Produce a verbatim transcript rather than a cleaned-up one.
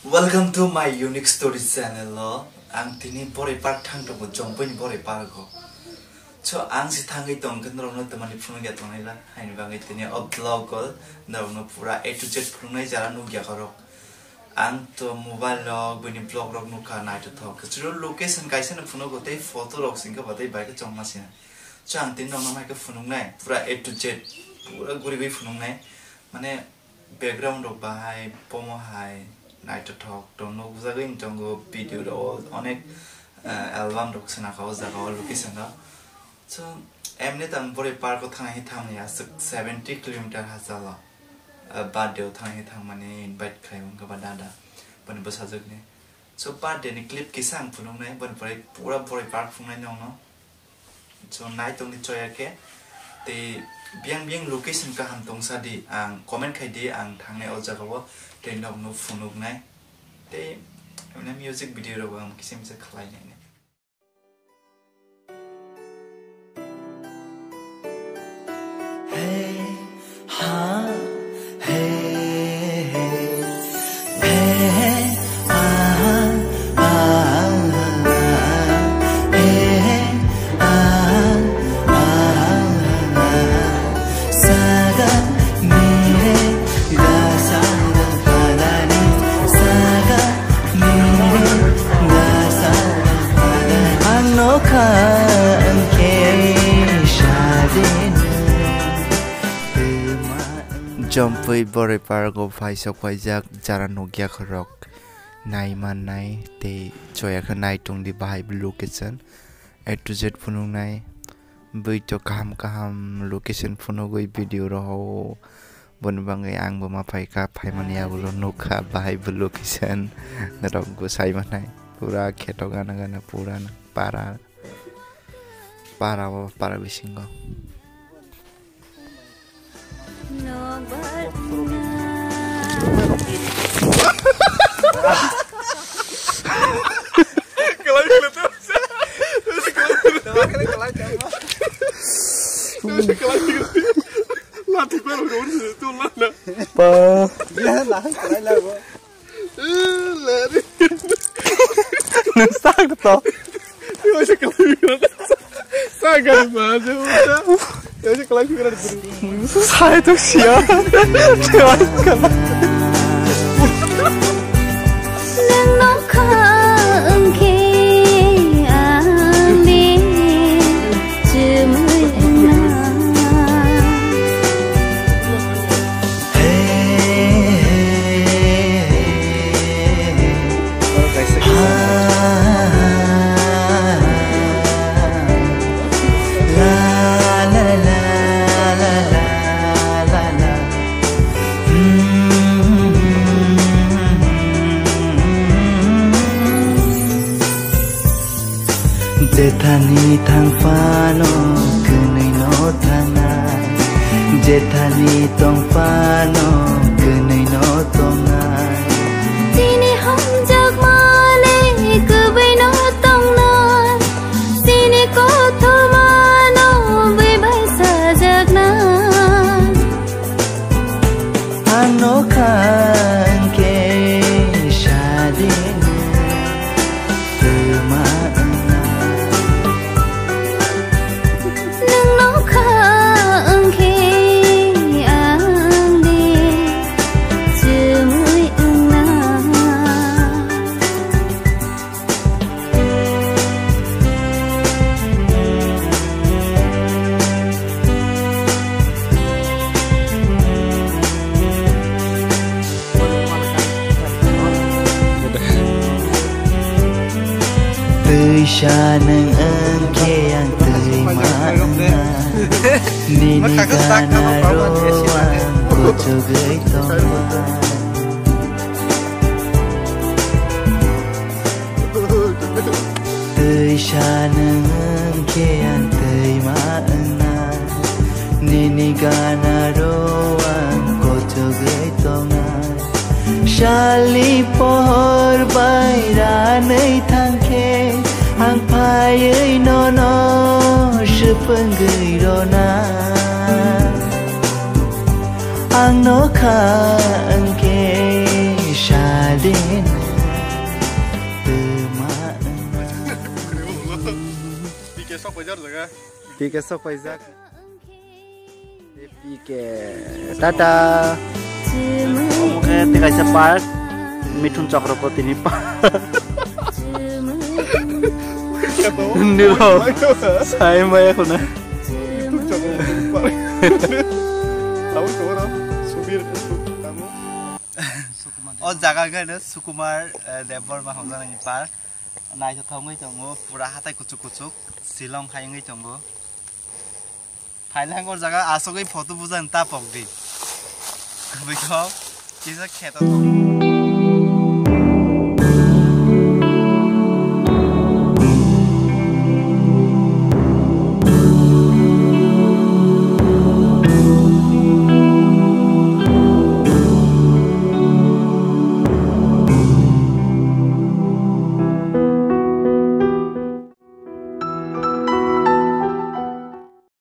Welcome to my unique story channel o. Ang tini Boroi Park thang tongo, Jompui ni Boroi Park o. So, ang si thangwi tong khe norokno twmani phunukya tongnai la, haini bagwi tini o vlog o norokno pura A to Z phunuknai jara nukya khorok. Ang to mobile rok, bini vlog rok nukha naithothok. Khe chwlo location kaisa no phunugo tei photo rok singkhe bo tei bai khe chongma sina. So, ang tini norokno mai khe phunuknai pura A to Z, pura guriwi phunuknai. Mane, background rok bahai, bomo hai, naithothok to nukjagwi tongo, video rok onek, eh, album rok swnaka o jaga o location o. So, emni tang Boroi Park o thangna hi thangni aswk seventy kilometer hachalo, eh, birthday o thangna hi thangmani invite khlai wngkha ba dada, boni bwsajwkni. So, birthday ni clip kisa ang phunuknai, boni pore pura Boroi Park phunuknai nokno. So, nai tongni choya khe. Tei biyang biyang location kaham tongsa di, ang comment khai di, ang thangnai o jaga o tei nokno phunuknai. Tei, emne music video rok ang kisa misa khlai nai. Hey, ha, hey, hey, hey, hey, ah, ah, ah, hey, hey, ah, ah, ah, ah. Saga mire ga saga padani, saga mire ga saga padani. Ang nokha angke sadin. Jompui Boroi Park o phaisok paijak jara nukya khorok nai mannai tei choya khe nai tongdi bahai bo location A to Z phunuknai bui to kaham kaham location phunugwi video rohao boni bagwi ang bo ma phaikha phaimani yagulo nukha bahai bo location norok bo sai mannai pura kheto gana gana pura para para o para bisingo. Pa. Nwng sak to. Sai to sia. Nwng nokha wngkhe ang de chumui wngna. Jethani thang phano kwnwi no thangnai, jethani tong phano kwnwi no tongnai. Chini hamjakmani kwbwi no tongnai, chini kothomano bui bai sajaknai. Ang nokha wngkhe sadin. Twma wngna. Nwng nokha wngkhe ang de chumui wngna. Twisa nwng wngkhe ang twima wngna. Nini gana ro ang kuchugwi tongna. Twisa nwng wngkhe ang twima wngna. Nini gana ro ang kuchugwi tongna. Salni pohor bai ranwi thangkhe, ang phaiwi nono swpwngwi rona. Ang nokha wngkhe sadin. Sok paijak jaga. P K sok paijak. P K. Tata. Omo khe tei kaisa park. Mithun Chakraborty ni park. Niro. Sai maya khuna. O jaga khe no Sukumar, eh, Debbarma hwnjaknai park. Naithothok wngwi tongo, pura hatai kuchuk kuchuk, Shillong hai wngwi tongo. Phailangor jaga asogwi photo bujan ta pokdi. Kubui kok, kisa kheto tongo.